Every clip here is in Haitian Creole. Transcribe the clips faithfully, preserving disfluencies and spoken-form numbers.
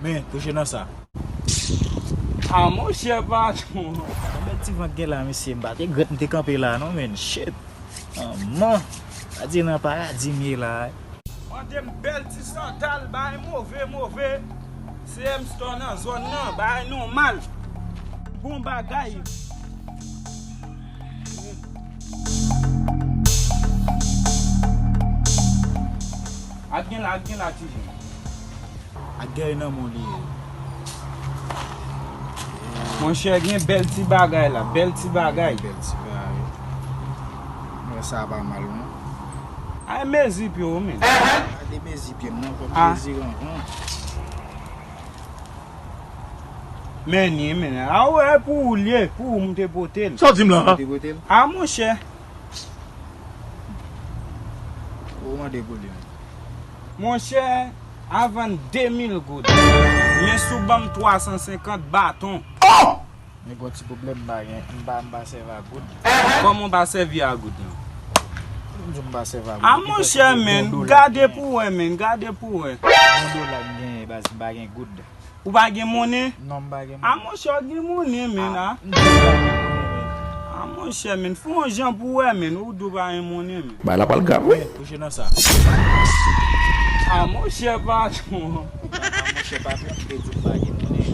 Men, touche nan sa. A monchè patwon. Yon bèl ti van k gen la, mesye. M pa te grèt m te kanpe la, non, men. Shit. Manman. Pa di nan paradi m ye la. Mande m bèl ti santal, bay move, move. C M Store nan zòn nan, bay nòmal. Bon bagay. Ak gen la, ak gen la, ti jan. Ak gen nan men w li ye. Monchè, gen bèl ti bagay la, bèl ti bagay. Bèl ti bagay. Mwen sa pa mal, non. Ay, mezi pye w, men. Gade mezi pye m, non, fò m mezi anvan. Men, ni, men. A, wè, pou ou l ye, pou ou m te pote l. Sa w di m la? Ou te pote l? A, monchè. Ou mande pou li menm. Monchè, a vann de mil goud. Men si w ban m twa san senkant baton. Oh! Men gon ti pwoblèm, m pa gen, m pa, m pa sèvi a goud. Kòman w pa sèvi a goud lan? M di w m pa sèvi a goud. A monchè, men, gade pou wè, men, gade pou wè. Yon dola m genyen, baz, m pa gen goud. Ou pa gen monnen? Non, m pa gen monnen. A monchè, w gen monnen, men, a. M di w m pa gen monnen, men. A monchè, men, fè yon jan pou wè, men, ou di w pa gen monnen, men. Bagay la pral grav, wi. Touche nan sa. A monchè, patwon. A monchè, patwon, m te di w m pa gen monnen.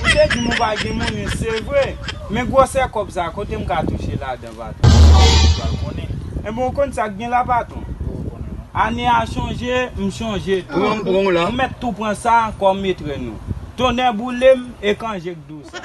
Ou te di m ou pa gen monnen, se vre. Men gwosè kòb sa, kote m ka touche ladan, patwon? Ou pral konnen. Enben, ou konn sa k gen la, patwon? Ou konnen, non. Ane a chanje, m chanje tou. Pran, pran w la. M mèt tou pran sa kòm etrenn ou. Tonnè boule m, e kanje k di w sa.